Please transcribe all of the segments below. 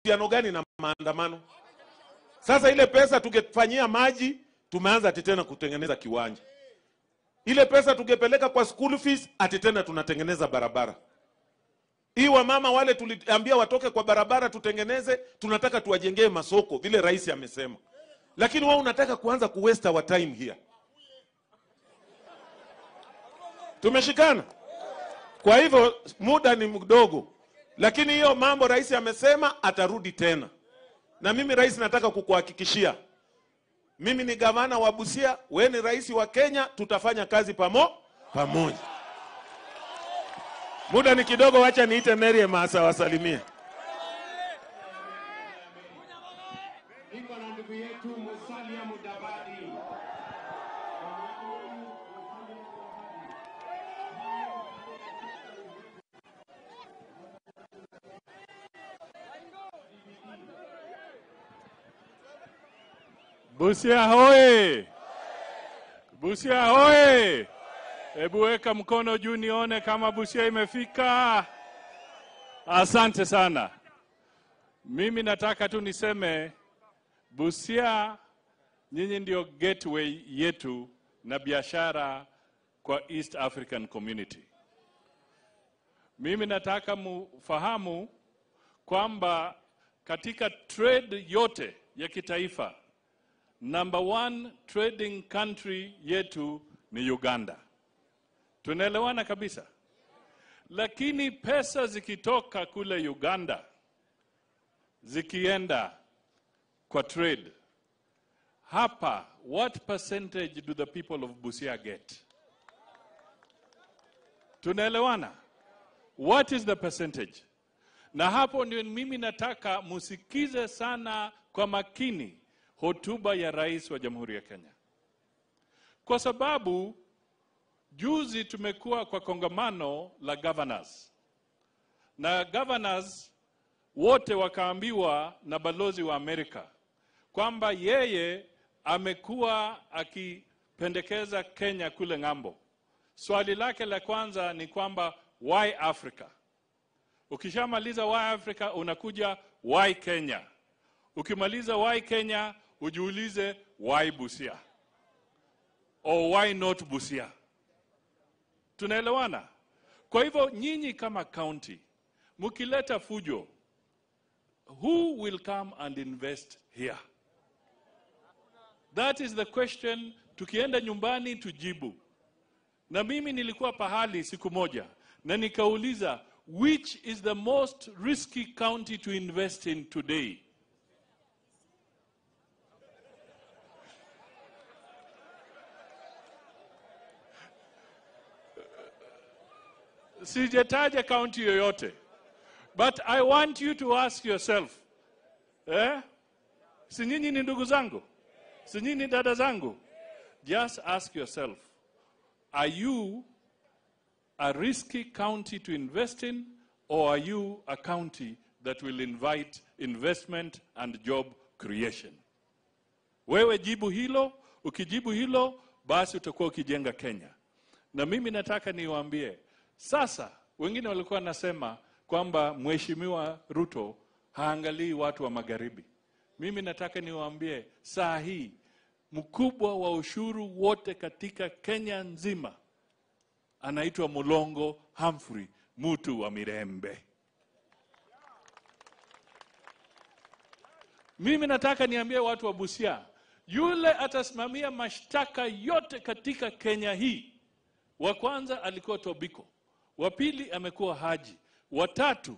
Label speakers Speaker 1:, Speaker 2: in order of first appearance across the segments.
Speaker 1: uhusiano gani na maandamano? Sasa ile pesa tungefanyia maji, tumeanza ati tena kutengeneza kiwanja. Ile pesa tungepeleka kwa school fees, ati tena tunatengeneza barabara. Hii wamama wale tuliambia watoke kwa barabara tutengeneze, tunataka tuwajengee masoko vile rais amesema. Lakini wewe unataka kuanza ku waste our time here. Tumeshikana? Kwa hivyo muda ni mdogo. Lakini hiyo mambo rais amesema atarudi tena. Na mimi rais nataka kukuhakikishia, mimi ni gavana wa Busia, wewe ni rais wa Kenya, tutafanya kazi pamoja. Muda ni kidogo, wacha niite Mary Maasa wasalimie.
Speaker 2: Niko na ndugu yetu Musalia Mudavadi.
Speaker 3: Busia hoye! Busia hoye! Hebu weka mkono juu nione kama Busia imefika. Asante sana. Mimi nataka tu niseme Busia, nyinyi ndio gateway yetu na biashara kwa East African Community. Mimi nataka mufahamu kwamba katika trade yote ya kitaifa, number one trading country yetu ni Uganda. Tunaelewana kabisa. Lakini pesa zikitoka kule Uganda, zikienda kwa trade, hapa, what percentage do the people of Busia get? Tunaelewana? What is the percentage? Na hapo ndio mimi nataka musikize sana kwa makini hotuba ya rais wa Jamhuri ya Kenya. Kwa sababu juzi tumekuwa kwa kongamano la governors. Na governors wote wakaambiwa na balozi wa Amerika kwamba yeye amekuwa akipendekeza Kenya kule ng'ambo. Swali lake la kwanza ni kwamba why Africa? Ukishamaliza why Africa unakuja why Kenya? Ukimaliza why Kenya ujiulize why Busia? Or why not Busia? Tunaelewana? Kwa hivyo nyinyi kama county mkileta fujo, who will come and invest here? That is the question. Tukienda nyumbani tujibu. Na mimi nilikuwa pahali siku moja na nikauliza, which is the most risky county to invest in today? Sijataja county yoyote. But I want you to ask yourself, eh? Si nyinyi ni ndugu zangu? Si nyinyi ni dada zangu? Just ask yourself, are you a risky county to invest in, or are you a county that will invite investment and job creation? Wewe jibu hilo. Ukijibu hilo, basi utakuwa ukijenga Kenya. Na mimi nataka niwaambie, sasa wengine walikuwa nasema kwamba Mheshimiwa Ruto haangalii watu wa magharibi. Mimi nataka niwaambie, saa hii mkubwa wa ushuru wote katika Kenya nzima anaitwa Mulongo Humphrey, mtu wa Mirembe. Mimi nataka niambie watu wa Busia, yule atasimamia mashtaka yote katika Kenya hii, wa kwanza alikuwa Tobiko, wa pili amekuwa Haji, wa tatu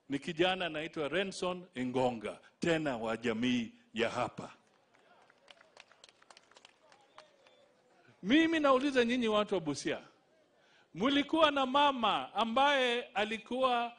Speaker 3: ni kijana anaitwa Renson Ingonga, tena wa jamii ya hapa. Mimi nauliza nyinyi watu wa Busia, mulikuwa na mama ambaye alikuwa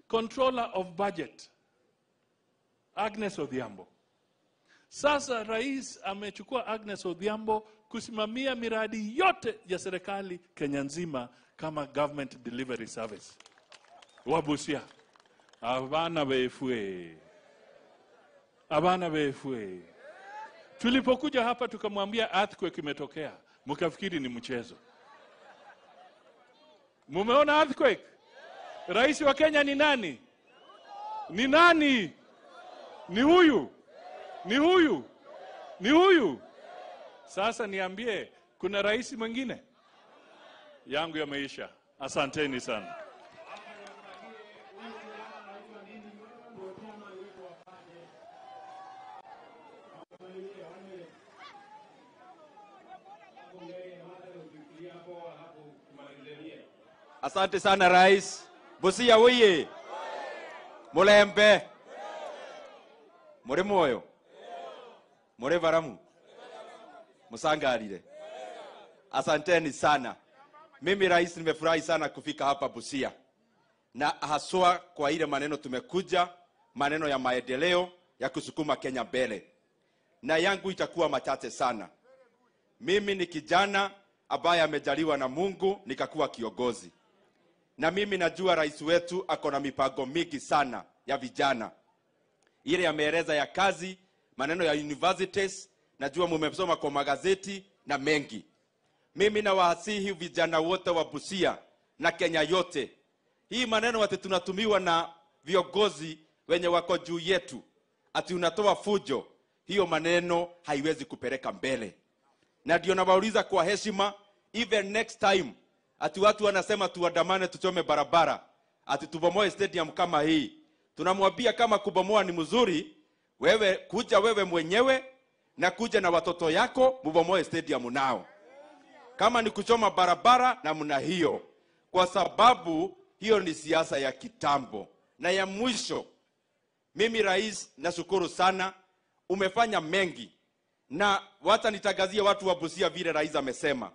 Speaker 3: controller of budget, Agnes Odhiambo. Sasa rais amechukua Agnes Odhiambo kusimamia miradi yote ya serikali Kenya nzima kama government delivery service. Wa Busia, abana befwe. Abana befwe. Tulipokuja hapa tukamwambia earthquake imetokea, mkafikiri ni mchezo. Mumeona earthquake? Rais wa Kenya ni nani? Ni nani? Ni huyu? Ni huyu? Ni huyu? Sasa niambie, kuna rais mwingine? Yangu yameisha. Asanteni sana.
Speaker 4: Asante sana Rais. Busia oye. Mulembe. Muri moyo. Muri baramu. Musangarire. Asanteni sana. Mimi Rais nimefurahi sana kufika hapa Busia. Na haswa kwa ile maneno tumekuja, maneno ya maendeleo ya kusukuma Kenya mbele. Na yangu itakuwa machache sana. Mimi ni kijana ambaye amejaliwa na Mungu nikakuwa kiongozi. Na mimi najua rais wetu ako na mipango mingi sana ya vijana. Ile ameeleza ya kazi, maneno ya universities, najua mmesoma kwa magazeti na mengi. Mimi nawasihi vijana wote wa Busia na Kenya yote. Hii maneno ati tunatumiwa na viongozi wenye wako juu yetu, ati unatoa fujo, hiyo maneno haiwezi kupeleka mbele. Na ndio nawauliza kwa heshima, even next time ati watu wanasema tuandamane tuchome barabara, ati tubomoe stadium kama hii, tunamwambia kama kubomoa ni mzuri, wewe kuja wewe mwenyewe na kuja na watoto yako mubomoe stadium nao. Kama ni kuchoma barabara namna hiyo, kwa sababu hiyo ni siasa ya kitambo. Na ya mwisho, mimi Rais nashukuru sana, umefanya mengi. Na wacha nitangazia watu wa Busia vile Rais amesema.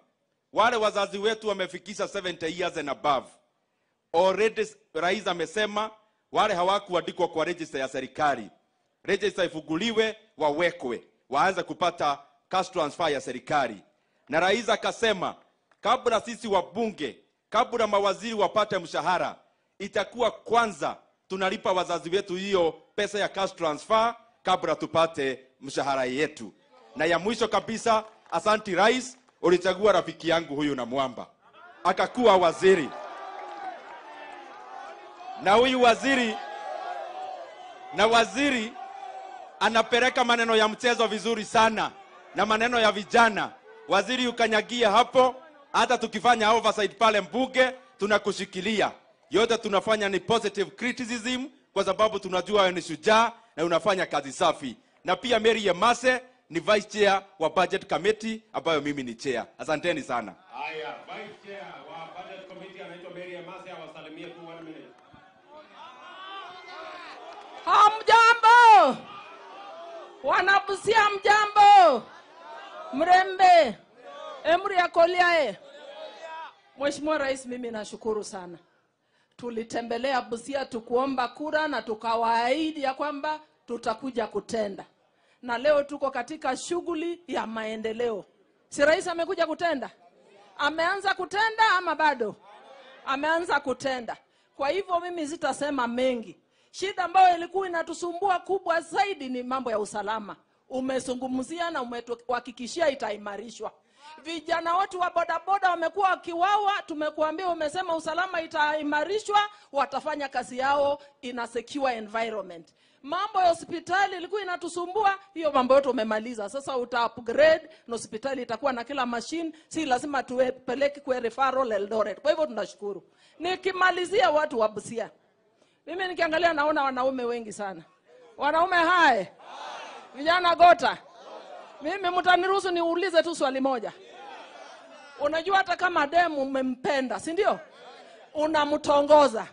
Speaker 4: Wale wazazi wetu wamefikisha 70 years and above. Already Rais amesema wale hawakuandikwa kwa register ya serikali, register ifunguliwe, wawekwe, waanze kupata cash transfer ya serikali. Na Rais akasema kabla sisi wabunge, kabla mawaziri wapate mshahara, itakuwa kwanza tunalipa wazazi wetu hiyo pesa ya cash transfer kabla tupate mshahara yetu. Na ya mwisho kabisa, asanti Rais, ulichagua rafiki yangu huyu na Mwamba akakuwa waziri. Na huyu waziri, na waziri anapeleka maneno ya mchezo vizuri sana na maneno ya vijana. Waziri ukanyagia hapo, hata tukifanya oversight pale mbunge tunakushikilia. Yote tunafanya ni positive criticism kwa sababu tunajua wewe ni shujaa na unafanya kazi safi. Na pia Mary Emase ni vice chair wa budget committee ambayo mimi ni chair. Asanteni sana.
Speaker 2: Haya, vice chair wa budget committee anaitwa Mary Emase, awasalimie tu 1 minute.
Speaker 5: Hamjambo. Wanabusia mjambo. Mrembe. Emri ya koliae. Mheshimiwa Rais, mimi nashukuru sana. Tulitembelea Busia tukuomba kura na tukawaahidi ya kwamba tutakuja kutenda. Na leo tuko katika shughuli ya maendeleo. Si rais amekuja kutenda? Ameanza kutenda ama bado? Ameanza kutenda. Kwa hivyo mimi sitasema mengi. Shida ambayo ilikuwa inatusumbua kubwa zaidi ni mambo ya usalama. Umezungumzia na umetuhakikishia itaimarishwa. Vijana wetu wa bodaboda wamekuwa wakiwawa, tumekuambia, umesema usalama itaimarishwa, watafanya kazi yao in a secure environment. Mambo ya hospitali ilikuwa inatusumbua, hiyo mambo yote umemaliza. Sasa uta upgrade na hospitali itakuwa na kila machine, si lazima tuwepeleke kwa referral Eldoret. Kwa hivyo tunashukuru. Nikimalizia watu wa Busia, mimi nikiangalia naona wanaume wengi sana. Wanaume hai. Vijana gota. Mimi mtaniruhusu niulize tu swali moja. Unajua hata kama demu umempenda, si ndio? Unamtongoza.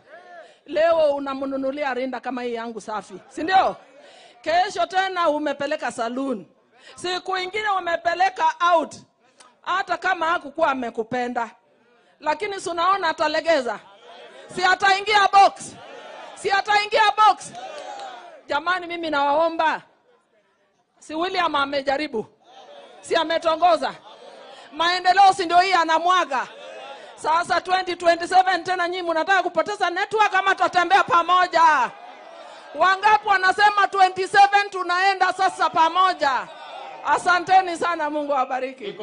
Speaker 5: Leo unamnunulia rinda kama hii yangu safi, si ndio? Kesho tena umepeleka saloon. Siku ingine umepeleka out. Hata kama hakukuwa amekupenda, lakini si unaona atalegeza. Si ataingia box. Si ataingia box. Jamani, mimi nawaomba. Si William amejaribu. Si ametongoza. Maendeleo si ndio hii anamwaga. Sasa 2027 tena nyinyi mnataka kupoteza network ama tutatembea pamoja? Wangapi wanasema 27 tunaenda sasa pamoja? Asanteni sana, Mungu awabariki.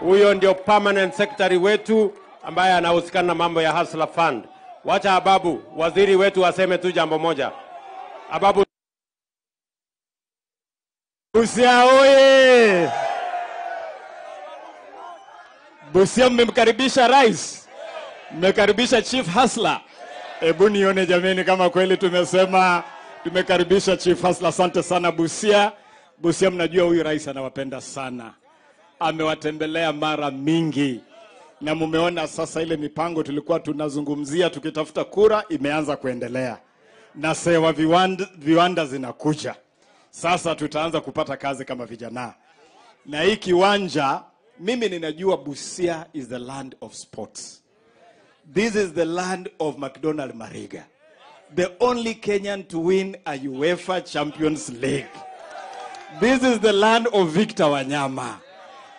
Speaker 2: Huyo ndio permanent secretary wetu ambaye anahusika na mambo ya Hustler Fund. Wacha Ababu, waziri wetu, aseme tu jambo moja. Ababu.
Speaker 6: Busia oye! Busia, mmemkaribisha rais, mmekaribisha Chief Hustler. Hebu nione jameni kama kweli tumesema tumekaribisha Chief Hustler. Asante sana Busia. Busia, mnajua huyu rais anawapenda sana, amewatembelea mara mingi, na mumeona sasa ile mipango tulikuwa tunazungumzia tukitafuta kura imeanza kuendelea, na sewa viwanda zinakuja. Sasa tutaanza kupata kazi kama vijana. Na hii kiwanja, mimi ninajua Busia is the land of sports. This is the land of McDonald Mariga, the only Kenyan to win a UEFA Champions League. This is the land of Victor Wanyama,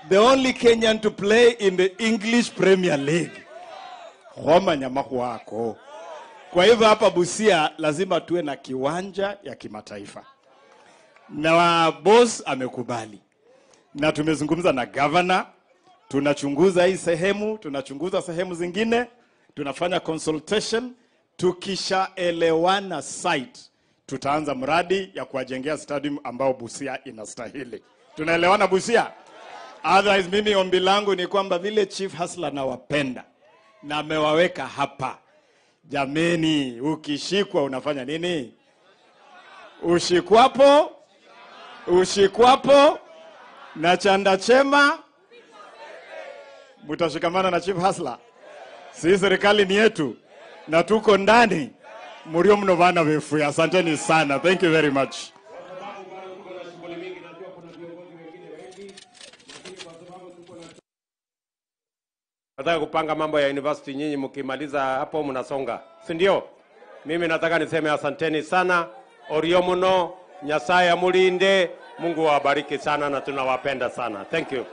Speaker 6: the only Kenyan to play in the English Premier League. Homa nyama wako. Kwa hivyo hapa Busia lazima tuwe na kiwanja ya kimataifa. Na boss amekubali. Na tumezungumza na governor, tunachunguza hii sehemu, tunachunguza sehemu zingine, tunafanya consultation, tukishaelewana site, tutaanza mradi ya kuwajengea stadium ambao Busia inastahili. Tunaelewana Busia? Otherwise mimi ombi langu ni kwamba vile Chief Hustler nawapenda na amewaweka hapa. Jameni, ukishikwa unafanya nini? Ushikwapo, ushikwapo na chanda chema, mutashikamana na Chief Hustler. Si serikali ni yetu na tuko ndani. Murio mno bana wefu. Asanteni sana. Thank you very much.
Speaker 2: Nataka kupanga mambo ya university, nyinyi mkimaliza hapo mnasonga, si ndio? Mimi nataka niseme asanteni sana. Orio muno, Nyasaye amulinde, Mungu awabariki sana na tunawapenda sana. Thank you.